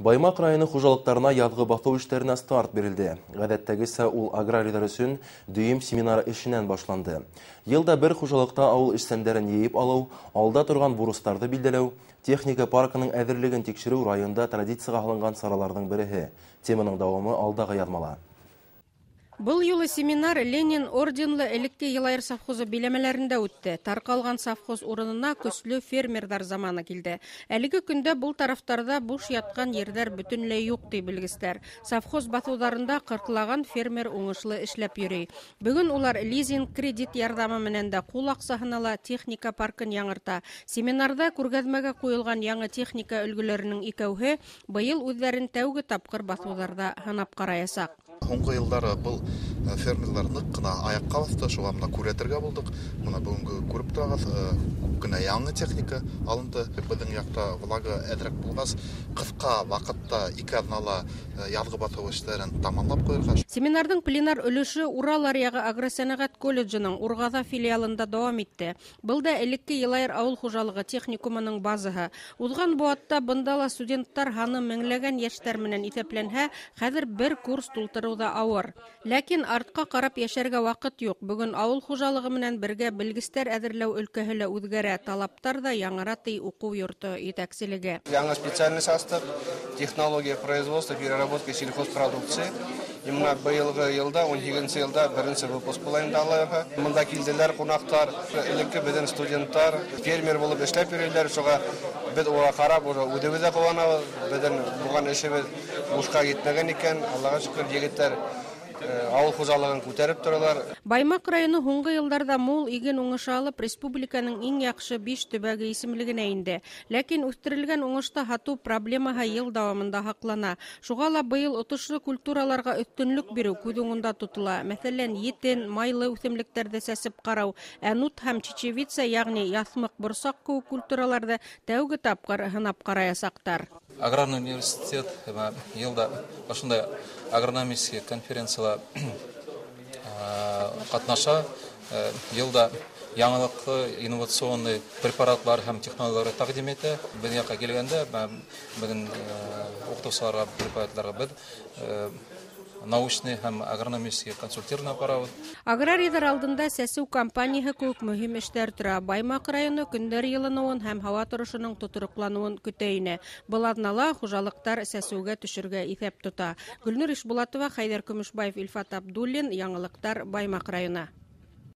Баймаҡ районы хужалыҡтарына яҙғы баҫыу эштәренә старт бирелде. Ғәҙәттәгесә ул аграрийҙар өсөн дөйөм семинар эшенән башланды. Йыл да бер хужалыҡта ауыл эшсәндәрен йыйып алыу, алда торған бурыстарҙы билдәләү, техника паркының әҙерлеген тикшереү районда традицияға һалынған сараларҙың береһе. Теманың дауамы алдағы яҙмала. Был юлы семинар Ленин орденлы элекке Йылайыр совхозы биләмәләрендә үтте. Тарҡалған совхоз урынына көслө фермерҙар заманы килде. Әлеге көндә был тарафтарҙа буш ятҡан ерҙәр бөтөнләй юҡ, ти белгестәр. Совхоз баҫыуҙарында ҡырҡлаған фермер уңышлы эшләп йөрөй. Бөгөн улар лизинг, кредит ярҙамы менән дә, ҡул аҡсаһына ла техника паркын яңырта. Семинарҙа күргәҙмәгә ҡуйылған яңы техника өлгөләренең икәүһе быйыл үҙҙәрен тәүге тапҡыр баҫыуҙарҙа һынап ҡараясаҡ. Һуңғы йылдары был фермерҙар ныҡ ҡына аяҡҡа баҫты, шуға бына күрһәтергә булдыҡ. Бына бөгөнгө күреп торағыҙ, күп кенә яңы техника алынды. Беҙҙең яҡта влага әҙерәк булғас, ҡыҫҡа ваҡытта 2 аҙнала яҙғы баҫыу эштәрен тамамлап ҡуйырға. Семинарҙың пленар өлөшө Урал аръяғы агросәнәғәт колледжының Урғаҙа филиалында дауам итте. Был да элекке Йылайыр ауыл хужалығы техникумының базаһы. Уҙған быуатта бында ла студенттар һаны меңләгән йәштәр менән иҫәпләнһә, хәҙер бер курс тултырыу ҙа ауыр. Ләкин артҡа ҡарап йәшәргә ваҡыт юҡ. Бөгөн ауыл хужалығы менән бергә белгестәр әҙерләү өлкәһе лә үҙгәрә, талаптар ҙа яңыра, ти уҡыу йорто етәкселеге. Яңы специальность астыҡ, технология производства, переработка сельхозпродукции. И бына быйылғы йылда, 18-нсе йылда беренсе выпуск була инде алайһа. Бында килделәр ҡунаҡтар, элекке беҙҙең студенттар, фермер булып эшләп йөрөйләр. Шуға беҙ уға ҡарап, уже үҙебеҙ ҙә ҡыуанабыҙ. Беҙҙең булған эшебеҙ бушҡа китмәгән икән. Аллаға шөкөр, егеттәр ауыл хужалығын күтәреп торалар. Баймаҡ районы һуңғы йылдарҙа мул иген уңышы алып, республиканың иң яҡшы 5 төбәге исемлегенә инде. Ләкин үҫтерелгән уңышты һатыу проблемаһы йыл дауамында һаҡлана. Шуға ла быйыл отошло культураларға өҫтөнлөк биреү күҙ уңында тотола. Мәҫәлән, етен, майлы үҫемлектәрҙе сәсеп ҡарау, ә нут һәм чечевица, йәғни яҫмыҡ борсаҡ кеүек культураларҙы тәүге тапҡыр һынап ҡараясаҡтар. Аграрный университет йылда ошондай агрономический конференцияла ҡатнаша, йылда яңылыҡлы инновационный препаратлар һәм технологиялар тәҡдим итә. Беҙ яҡҡа килгәндә, беҙҙең уҡытыусыларға, преподавательдәргә беҙ научный һәм агрономический консультирование апарабыҙ. Аграрийҙар алдында сәсеү кампанияһы кеүек мөһим эштәр тора. Баймаҡ районы көндәр йылыныуын һәм һауа торошоноң тотороҡланыуын көтә ине. Был аҙнала хужалыҡтар сәсеүгә төшөргә иҫәп тота. Гөлнур Ишбулатова, Хәйҙәр Көмөшбаев, Илфат Абдуллин. Яңылыҡтар, Баймаҡ районы.